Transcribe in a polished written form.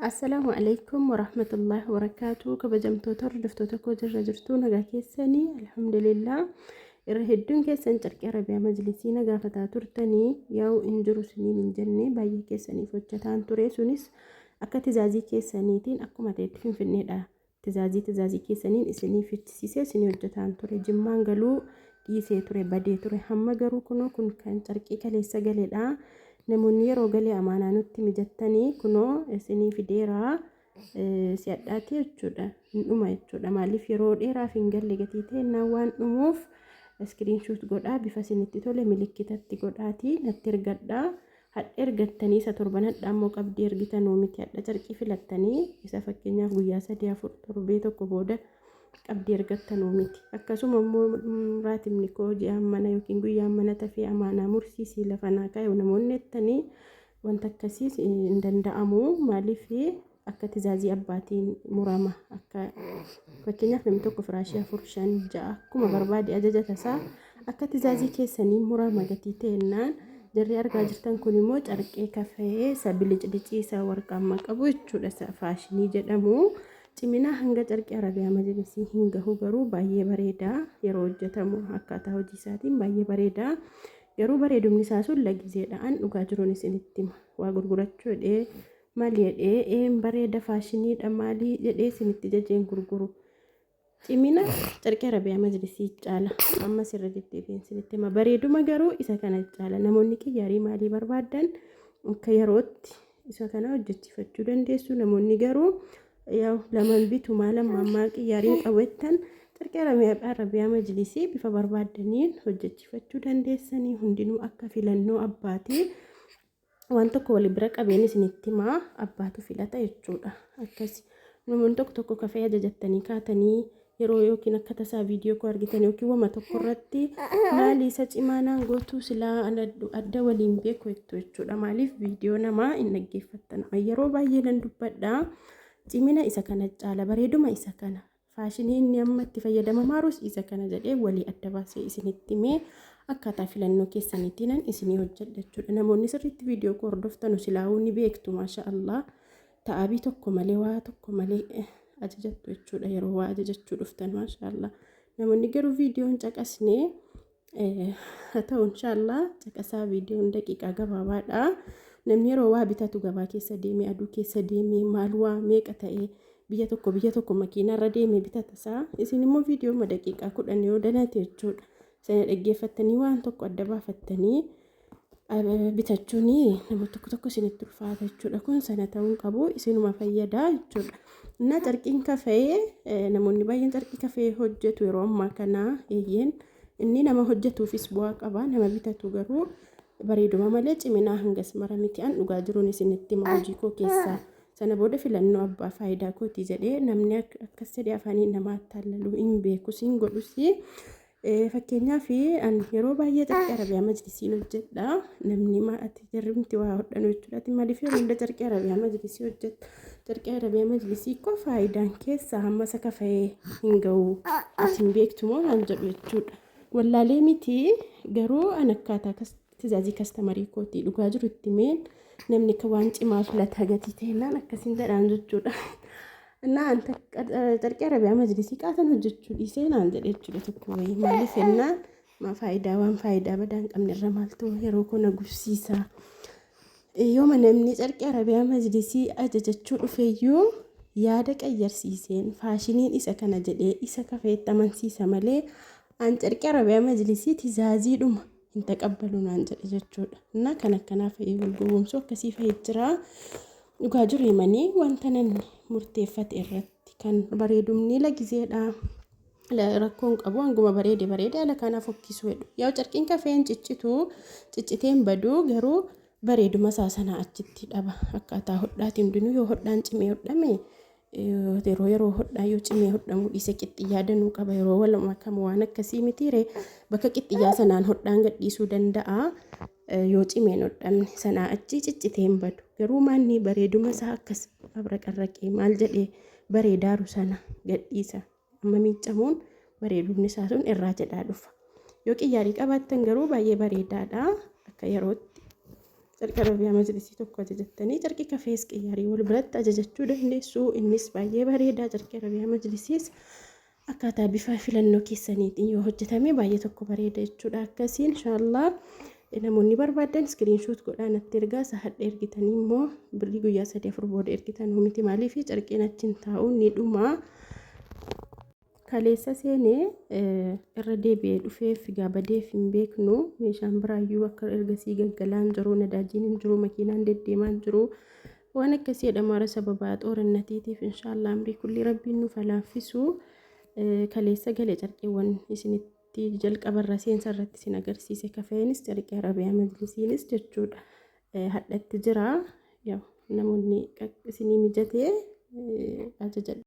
Assalaamu alaikum warahmatullahi wabarakaatu. Kabajamtoota hordoftoota koo, jirra jirtuu? Nagaa keessanii? Alhamdulillah. Irra hedduun keessan carqii Arabiyaa majlisii na gaafataa turtanii, yaa'u hin jiru siniin hin jenne, baay'ee keessaniif hojjetaan ture. Sunis akka tizaazii keessaniitiin akkuma ta'etti Finfinneedha. Tizaazii keessaniin isinii fichisiisee isinii hojjetaan ture. Jimmaan galuu dhiisee ture, badee ture. Hamma garuu kunoo kun kan carqii kaleessa galeedha. Namoonni yeroo galee amaanaa nutti mijattanii kunoo isinii fideeraa si'adhaati jechuudha. Hin dhuma jechuudha. Maaliif yeroo dheeraaf hin galle gatii ta'e waan dhumuuf, screenshot godhaa, bifa isinitti tole milikkitatti godhaatii natti ergadhaa. Hadha ergattanii isa torban hadhaa immoo qabdii ergitanuu miti. Hadha carqii filattanii isa fakkeenyaaf guyyaa 3, 4, torbee tokko booda qabdii ergattanuu miti. Akkasuma immoo raatimni koo ji'aan mana yookiin guyyaan mana tafee amaanaa mursiisii lafa naa kaa'e namoonni jettanii, wanta akkasiis hin danda'amu. Maaliif? Akka tizaazii abbaatiin murama. Akka fakkeenyaaf namni tokko firaashii afur, shan, ja'a akkuma barbaade ajaja tasaa akka tizaazii keessanii murama gatii ta'ennaan. Jarri argaa jirtan kun immoo carqee kafee isa biliclicii isa warqaammaa qabu jechuudha, isa faashinii jedhamu. Cimina hanga carqee Arabiyaa majlisii hin gahu, garuu baay'ee bareeda. Yeroo hojjetamu akkaataa hojii isaatiin baay'ee bareeda. Garuu bareedumni isaa sun lagizeedha. An dhugaa jiruun isinitti hima. Waa gurgurachuu jedhee maal jedhee een bareeda, faashiniidha, maalii jedhee isinitti jajeen gurguru. Cimina carqee Arabiyaa majlisii caala. Amma sirra deddeebiin isinitti hima. Bareeduma garuu isa kana caala. Namoonni qiyyaarii maalii barbaaddan akka yerootti isa kana hojjechiifachuu dandeessu. Namoonni garuu laman bitu, maal amma ammaa qiyyaariin qabu jettan, carqee Arabiyaa majlisii bifa barbaaddaniin hojjechiifachuu dandeessanii. Hundinuu akka filannoo abbaatii. Waan tokko wal bira qabeen isinitti himaa, abbaatu filata jechuudha. Akkasi. Namoonni tokko tokko kafee ajajattanii kaatanii yeroo yookiin akka tasaa viidiyoo koo argitan yookiin wama tokko irratti maali isa cimaa naan gootuu silaa adda waliin beeku jettu jechuudha. Maaliif viidiyoo namaa hin dhaggeeffattan? Yeroo baay'ee nan dubbadha. Cimina isa kana caala, bareeduma isa kana. Faashinii inni amma itti fayyadamamaarus isa kana jedhee walii adda baasee isinitti himee akkaataa filannoo keessaniitiin isinii hojjedha jechuudha. Namoonni sirriitti viidiyoo koo hordoftanu silaa'uu ni beektu, maasha Allah. Ta'abii tokko malee, waa tokko malee ajajattu jechuudha yeroo waa ajajachuu dhuftan, maasha Allah. Namoonni garuu viidiyoo hin caqasne, haa ta'u, inshaallah caqasaa, viidiyoon daqiiqaa gabaabaadha. Namni yeroo waa bitatu gabaa keessa deemee, aduu keessa deemee, maal waa meeqa ta'ee, biyya tokko makiinarra deemee bitata isaa. Isin immoo viidiyoo daqiiqaa 10 yoo danate jechuudha. Sana dhaggeeffattanii waan tokko adda baafattanii bitachuun nama tokko tokko isinitti ulfaata jechuudha. Kun sana ta'uu qabu, isinuma fayyada jechuudha. Innaa carqiin kafee, namoonni baay'een carqii kafee hojjetu yeroo ammaa kana. Eeyyeen, inni nama hojjetuufis bu'aa qaba. Nama bitatu garuu bareeduma malee ciminaa hangas mara miti. An dhugaa jiruun isinitti hima hojii koo keessaa. Sana booda filannoo abbaa faayidaa kootii jedhee namni akkas jedhee afaaniin nama attaallaluu hin beekus hin godhus. Fakkeenyaaf an yeroo baay'ee carqii Arabiyaa majlisiin hojjedha. Namni ati jarrimti waa hodhanu jechuudha. Ati maaliif yeroo hunda carqii Arabiyaa majlisii hojjetta? Carqii Arabiyaa majlisii koo faayidaan keessaa hamma isa kafa'ee hin ga'u. Ati hin beektu moo naan jedhu jechuudha. Wallaalee miti, garuu an akkaataa tizaazii customerii kootii dhugaa jiru itti himeen, namni akka waan cimaa filata gatii ta'ennaan akkasiin jedhaan jechuudha. Innaa carqii Arabiyaa majlisii qaatan hojjechuu dhiisee naan jedhe jechuudha tokko wayii. Maaliif jennaan, maa faayidaa waan faayidaa badaa hin qabne irra maaltu yeroo koo na gubsiisa? Yooma namni carqii Arabiyaa majlisii ajajachuu dhufeyyuu yaada qayyarsiiseen faashiniin isa kana jedhee isa kafeetti amansiisa malee, an carqii Arabiyaa majlisii tizaaziidhuma hin taqabbalu naan jedhe jechuudha. Innaa kan akkanaa fa'i, wal gowwoomsuu akkasii fa'i jira. Dhugaa jiru himanii wanta namni murteeffate irratti kan bareedumni lagizeedha. Rakkoon qabu hanguma bareede bareede haala kanaa fokkisuu jedhu. Yaa carqiin kafeen ciccitu, cicciteen baduu, garuu bareeduma isaa sanaa achitti dhaba. Akkaataa hodhaatiin hundinuu yoo hodhaan cimee hodhame, yeroo yeroo hodhaa yoo cimee hodhamuu dhiise qixxiyyaa danuu qaba. Yeroo wal makamu waan akkasii mitiire, bakka qixxiyyaa sanaan hodhaan gadhiisuu danda'a. Yoo cimeen hodhamne sanaa achi ciccitee hin badu. Garuu maanni bareeduma isaa akkas abraqarraqee maal jedhee bareedaaru sana gadhiisa. Amma miiccamuun bareedumni isaa sun irraa jedhaa dhufa. Yoo qiyyaarii qabaattan garuu baay'ee bareedaadha. Akka yerootti. Carqii Arabiyaa majlisii tokko ajajattanii carqii kafees qiyyaarii wal biratti ajajachuu dandeessu. Innis baay'ee bareeda. Carqii Arabiyaa majlisiis akkaataa bifa filannoo keessaniitiin yoo hojjetame baay'ee tokko bareeda jechuudha. Akkasii inshaallah namoonni barbaadan iskiriinshoot godhaa natti ergaa. Isa hadha ergitanii immoo birrii guyyaa 3 4 booda ergitan miti, maaliif carqiin achiin taa'u ni dhuma. Kaleessa seenee irra deebi'ee dhufee figaa badeef hin beeknu. Meeshaan biraayyuu akka ergasii gaggalaan jiru, nadaajiin hin jiru, makiinaan deddeemaan jiru, waan akkasii jedhamaara sababa xoorannatiitiif. Inshaallah amrii kulli rabbiin nuuf laaffisu. Kaleessa gale carqiiwwan isinitti jalqabarra seensa irratti isin agarsiise, kafeenis carqii Arabiyaa majlisiinis jechuudha, hadhatti jira. Namoonni isinii mijatee ajajadha.